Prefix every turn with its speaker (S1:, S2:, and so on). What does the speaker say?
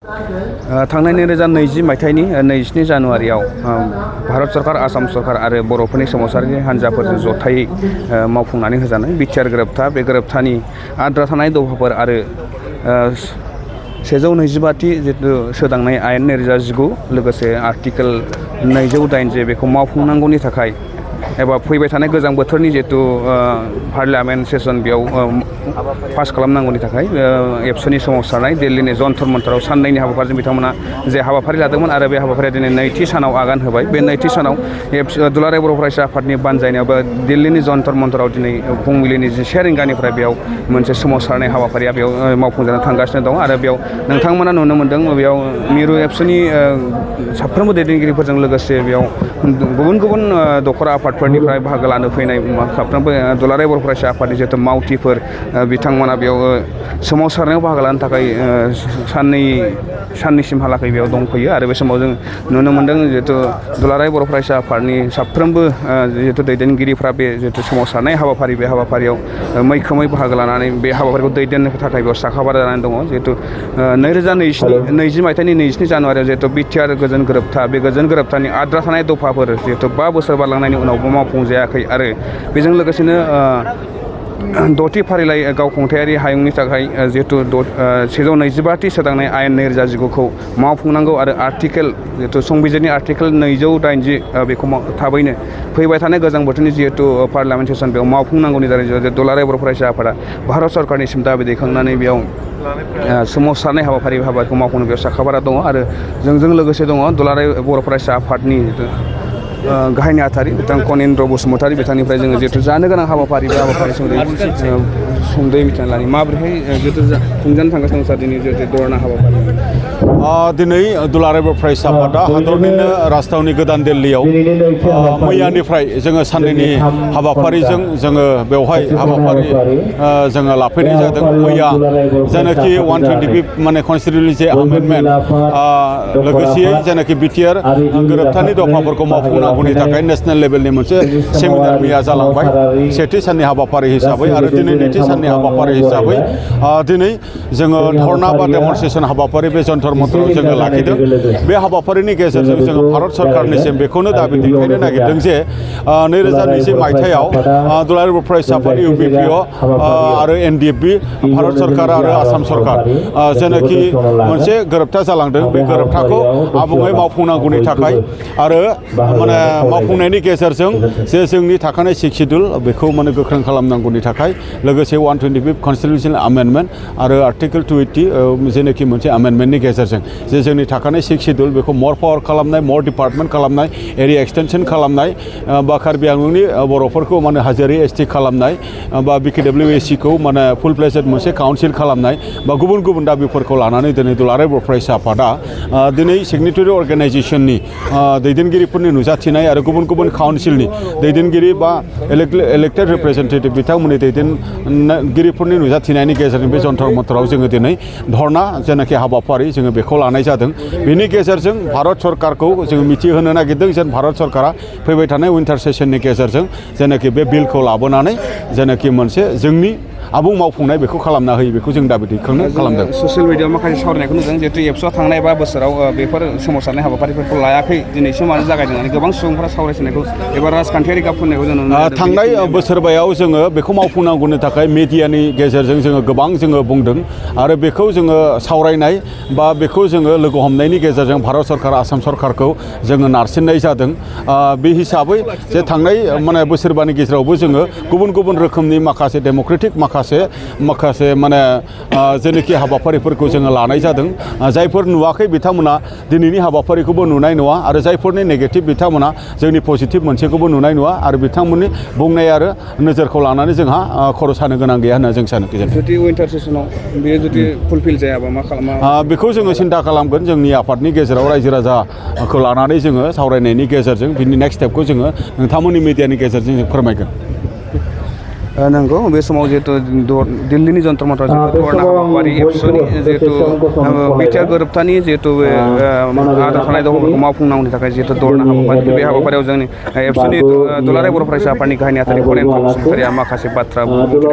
S1: थांनाय 2020 मायथाइनि 27 जानुवारियाव भारत सरकार, आसाम सरकार आरो बर'फोरनि सोमावसारारि हान्जाफोरजों जथायै मावफुंनानै होजानाय बिटिआर गोरोबथा, बे गोरोबथानि आद्रा थानाय दफाफोर आरो 125थि जिथु सोदांनाय आयेन 2019 लोगोसे आर्टिकेल 208 बेखौ मावफुंनांगौनि थाखाय एबा फैबाय थानाय गोजां बोथोरनि जितु पार्लियामेन्ट सेसन बेयाव पास खालामनांगौनि थाखाय एबसुनि सोमावसारनाय दिल्लीनि जन्तर मन्तराव साननैनि हाबाफारिजों बिथांमोना जे हाबाफारि लादोंमोन आरो बे हाबाफारिया दिनै नैथि सानाव आगान होबाय। बे नैथि सानाव दुलाराय बर' फरायसा आफादनि बानजायनायावबो दिल्लीनि जन्तर मन्तराव दिनै फुंबिलिनि 10 रिंगानिफ्राय बेयाव मोनसे सोमावसारनाय हाबाफारिया बेयाव मावफुंजानो थांगासिनो दं आरो बेयाव नोंथांमोना नुनो मोन्दों बेयाव मिरु एबसुनि साफ्रोमबो दैदेनगिरिफोरजों लोगोसे बेयाव गुबुन गुबुन दखरा आफादफोरनिफ्राय बाहागो लानो फैनाय साफ्रोमबो दुलाराय बर' फरायसा आफादनि जिहेतु मावथिफोर बिथांमोना बेयाव सोमावसारनायाव बाहागो लानो थाखाय साननैसिमहालागै बेयाव दंफैयो आरो बे समाव जों नुनो मोन्दों जिहेतु दुलाराय बर' फरायसा आफादनि साफ्रोमबो जिहेतु दैदेनगिरिफ्रा बे जिहेतु सोमावसारनाय हाबाफारि बे हाबाफारियाव मैखोमै बाहागो लानानै बे हाबाफारिखौ दैदेननो थाखाय बेयाव साखाफारा जानानै दङ। जिहेतु 2020 मायथाइनि 27 जानुवारियाव जिहेतु बिटिआर गोजोन गोरोबथा, बे गोजोन गोरोबथानि आद्रा थानाय दफाफोर जिहेतु 5 बोसोर बारलांनायनि उनावबो मावफुंजायाखै आरो बेजों लोगोसेनो 6थि फारिलाइ गावखुंथायारि हायुंनि थाखाय जिहेतु 125थि सोदांनाय आयेन 2019खौ मावफुंनांगौ आरो आर्टिकेल जिहेतु संबिजिरनि आर्टिकेल 280 बेखौ थाबैनो फैबाय थानाय गोजां बोथोरनि जिहेतु पार्लियामेन्ट सेसन बेयाव मावफुंनांगौनि दारै दुलाराय बर' फरायसा आफादा भारत सरकारनिसिम दाबि दैखांनानै बेयाव सोमावसारनाय हाबाफारिखौ मावफुंनो बेयाव साखाफारा दङ आरो जोंजों लोगोसे दङ दुलाराय बर' फरायसा आफादनि गाहाय नेहाथारि बिथां कनिन्द्र बसुमतारी बिथांनिफ्राय जोङो जिहेतु जानो गोनां हाबाफारि बे हाबाफारि सोमोन्दै सुंद'यै मिथिना लानि माबोरैहाय जिहेतु खुंजानो थांगासिनो दं सार दिनै जिहेतु दरना हाबाफारि।
S2: दिनै दुलाराय बर' फरायसा आफादा हादरनिनो राजधानी गोदान दिल्लीयाव मैयानिफ्राय जोङो साननैनि हाबाफारिजों जोङो बेवहाय हाबाफारि जोङो लाफैनाय जादों। मैया जायनाखि 125 माने कन्स्टिटिउन्सि एमेन्डमेन्ट लोगोसेयै जायनाखि बिटिआर गोरोबथानि दफाफोरखौ मावफुंनांगौनि थाखाय नेशनेल लेभेलनि मोनसे सेमिनार मैया जालांबाय सेथि साननि हाबाफारि हिसाबै आरो दिनै नैथि साननि हाबाफारि हिसाबै दिनै जोङो धरना बा डेमनस्ट्रेसन हाबाफारि बे जन्तर मन्तराव जोङो लाखिदों। बे हाबाफारिनि गेजेरजों जोङो भारत सरकारनिसिम बेखौनो दाबि दैखांनो नागिरदों जे 2020 मायथाइयाव दुलाराय बर' फरायसा आफाद UPPO आरो NDFB भारत सरकार आरो आसाम सरकार जेनाखि मोनसे गोरोबथा जालांदों बे गोरोबथाखौ आबुङै मावफुंनांगौनि थाखाय आरो माने मावफुंनायनि गेजेरजों जे जोंनि थाखानाय सिक्स-शेड्युल बेखौ माने गोख्रों खालामनांगौनि थाखाय लोगोसे 125 कन्स्टिटिउसनेल एमेन्डमेन्ट आरो आर्टिकेल 280 जेनाखि मोनसे एमेन्डमेन्टनि गेजेरजों जे जोंनि थाखानाय सिक्स-शेड्युल बेखौ मर पावार खालामनाय, मर डिपार्टमेन्ट खालामनाय, एरिया एक्सटेनसन खालामनाय बा कार्बि आंलंनि बर'फोरखौ माने हाजोआरि ST खालामनाय बा BKWACखौ माने फुल फ्लेजेड मोनसे काउन्सिल खालामनाय बा गुबुन गुबुन दाबिफोरखौ लानानै दिनै दुलाराय बर' फरायसा आफादा दिनै सिगनेटरि अर्गेनाइजेसननि दैदेनगिरिफोरनि नुजाथिनाय आरो गुबुन गुबुन काउन्सिलनि दैदेनगिरि बा इलेक्टेड रिप्रेजेन्टेटिभ बिथांमोननि दैदेनगिरिफोरनि नुजाथिनायनि गेजेरजों बे जन्तर मन्तराव जोङो दिनै धरना जेनाखि हाबाफारि जोङो बेखौ लानाय जादों। बेनि गेजेरजों भारत सरकारखौ जोङो मिथिहोनो नागिरदों जेन भारत सरकारा फैबाय थानाय उइन्टार सेसननि गेजेरजों जेनाखि बे बिलखौ लाबोनानै जेनाखि मोनसे जोंनि आबुं मावफुंनाय बेखौ खालामना होयो बेखौ जों दाबि दैखांनो खालामदों।
S1: ससियेल मिडियायाव माखासे सावरायनायखौ नुदों जिहेतु एबसुआ थांनाय 5 बोसोराव बेफोर सोमावसारनाय हाबाफारिफोरखौ लायाखै दिनैसो मानो जागायदों होननानै गोबां सुबुंफोरा सावरायनायखौ एबा राजखान्थियारि गाब फोननायखौ जों नुनो मोनो।
S2: थांनाय बोसोरबायाव जोङो बेखौ मावफुंनांगौनि थाखाय मिडियानि गेजेरजों जोङो गोबां जोङो बुंदों आरो बेखौ जोङो सावरायनाय बा बेखौ जोङो लोगो हमनायनि गेजेरजों भारत सरकार आसाम सरकारखौ जोङो नारसिननाय जादों। बे हिसाबै जे थांनाय माने बोसोरबानि गेजेरावबो जोङो गुबुन गुबुन रोखोमनि माखासे डेम'क्रेटिक माखासे माने जेनाखि हाबाफारिफोरखौ जोङो लानाय जादों। जायफोर नुवाखै बिथांमोना दिनैनि हाबाफारिखौबो नुनाय नङा आरो जायफोरनि नेगेटिभ बिथांमोना जोंनि पजिटिभ मोनसेखौबो नुनाय नङा आरो बिथांमोननि बुंनाय आरो नोजोरखौ लानानै जोंहा खर' सानो गोनां गैया होनना जों सानो।
S1: जुदि उइन्टार सेसनाव बेयो जुदि फुलफिल जायाबा मा खालामा
S2: बेखौ जोङो सिन्था खालामगोन जोंनि आफादनि गेजेराव रायजो राजाखौ लानानै जोङो सावरायनायनि गेजेरजों बिनि नेक्स्ट स्टेपखौ जोङो नोंथांमोननि मिडियानि गेजेरजों जों फोरमायगोन।
S1: नंगौ बे समाव जिहेतु दिल्लीनि जन्तर मन्तर धरना हाबाफारि एबसुनि जिहेतु बिटिआर गोरोबथानि जिहेतु आद्रा थानाय दफाफोरखौ मावफुंनांगौनि थाखाय जिहेतु धरना हाबाफारि बे हाबाफारियाव जोंनि एबसुनि दुलाराय बर' फरायसा आफादनि गाहाय नेहाथारि कनिन्द्र बसुमतारीया माखासे बाथ्रा बुंथिना